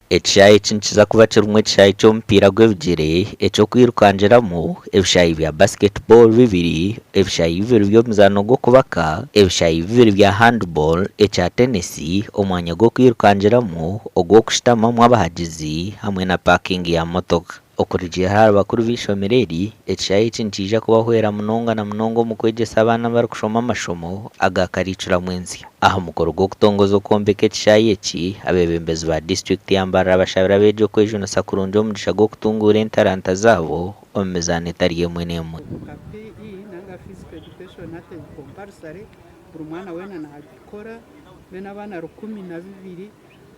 Ekishaayi eki nikiza kuba kirimu ekishaayi ky'omupiira gw'ebigyere eky'okwirukangiramu, ebishaayi bya basketball bibiri, ebishaayi bibiri by'omuzaano gw'okubaka, ebishaayi bibiri bya handball, ekya tenesi, omwanya gw'okwirukangiramu, ogw'okushutamamu abahagizi hamwe na paakingi ya motoka. Okurugiirira ahari bakuru b'eishomero eri, ekishaayi eki nikiija kubahwera munonga na munonga omu kwegyesa abaana abarikushoma amashomo aga kariikuramu ensya. Aha mukoro gw'okutongoza okwombeka ekishaayi eki, abeebembezi ba disiturikiti ya Mbarara bashabire abeegi okwejunisa kurungi omugisha gw'okutunguura entaranta zaabo omu mizaano etari emwe n'emwe. Nka PE nanga Physical Education hati eri compulsory buri mwana weena nagikora mbwenu abaana 12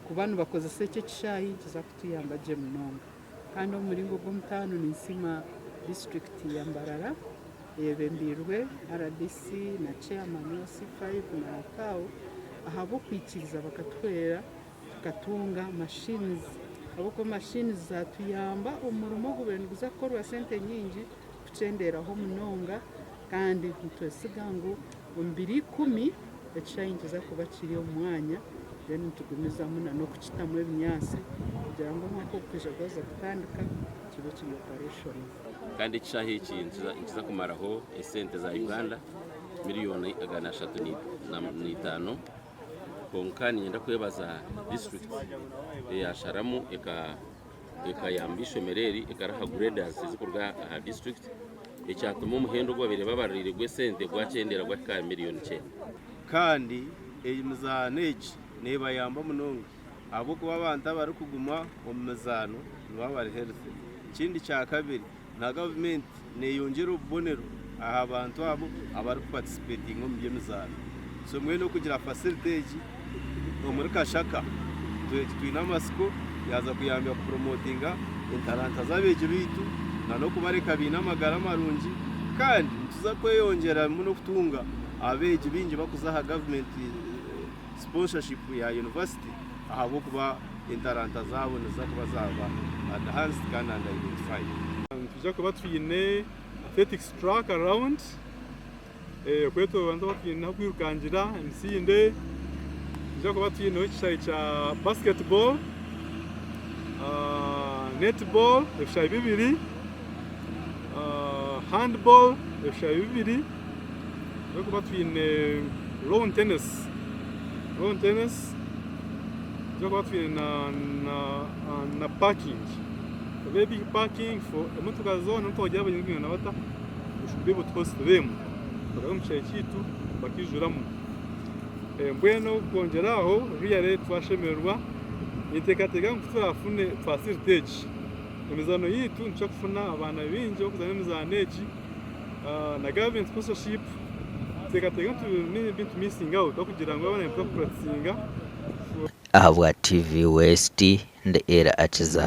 kuba nibakozesa eki ekishaayi nikiza kutuyamba gye munonga. Kandi omu muringo gw'omutaano ninsiima disiturikiti ya Mbarara eyebembeirwe rdc na chairman LC5 na Akao ahabw'okwikiriza bakatuhwera tukatunga machines ahabw'okuba machines zatuyamba omurimo ogubaire niguza kukorwa sente nyingi kukyenderaho munonga kandi nitwesiga ngu omu biro ikumi ekishaayi nikiza kuba kiri omu mwanya then nitugumizamu n'okukitamu ebinyaatsi kugira ngu omwaka ogukwija gwaza kutandika kibe kiri operational. Kandi ekishaayi eki nikiza kumaraho esente za Uganda miriyoni 305 kwonka niinyenda kwebaza disiturikiti eyasharamu ekayamba eishomero eri ekariha graders ezirikuruga aha disiturikiti ekyatuma omuhendo ogu babaire babaririire gw'esente gwakyendeera gwahika aha miriyoni kyenda. Kandi emizaano egi neebayamba munonga ahabw'okuba abantu abarikuguma omu mizaano nibaba bari healthy. Ekindi kyakabiri na gavumenti neeyongyera obubonero aha bantu abo abarikuparticipatinga omu by'emizaano. So mbwenu okugira facility egi omuri Kashaka twine amatsiko yaaza kuyamba kupromotinga entaranta z'abeegi baitu n'okubareka baine amagara marungi kandi nituza kweyongyeramu n'okutunga abeegi baingi bakuza aha gavumenti sponsorship ya yunivasite ahabw'okuba entaranta zaabo niziza kuba zaaba advanced kandi and identified. Nitwija kuba twine athletics track around okwetoroora nituba twine ah'okwirukangira emisinde, nitwija kuba twineho ekishaayi kya basketball, netball ebishaayi bibiri, handball ebishaayi bibiri, nitwija kuba twine lawn tennis, lawn tennis, nitwija kuba twine na parking, a very big parking for emotoka zoona nobu twagira abagyenyi bata. we should be able to host them bakaza omu kishaayi kyaitu bakaijuramu. Mbwenu kwongyera aho really twashemererwa ninteekateeka ngu kuturafune facility egi emizaano yaitu nituza kufuna abaana baingi abarikuzaana emizaano egi na government sponsorship nituteekateeka ngu titu missing out ahabw'okugira ngu abaana nituza kupuratisinga. Ahabwa TV West, ndi Elly Akiza.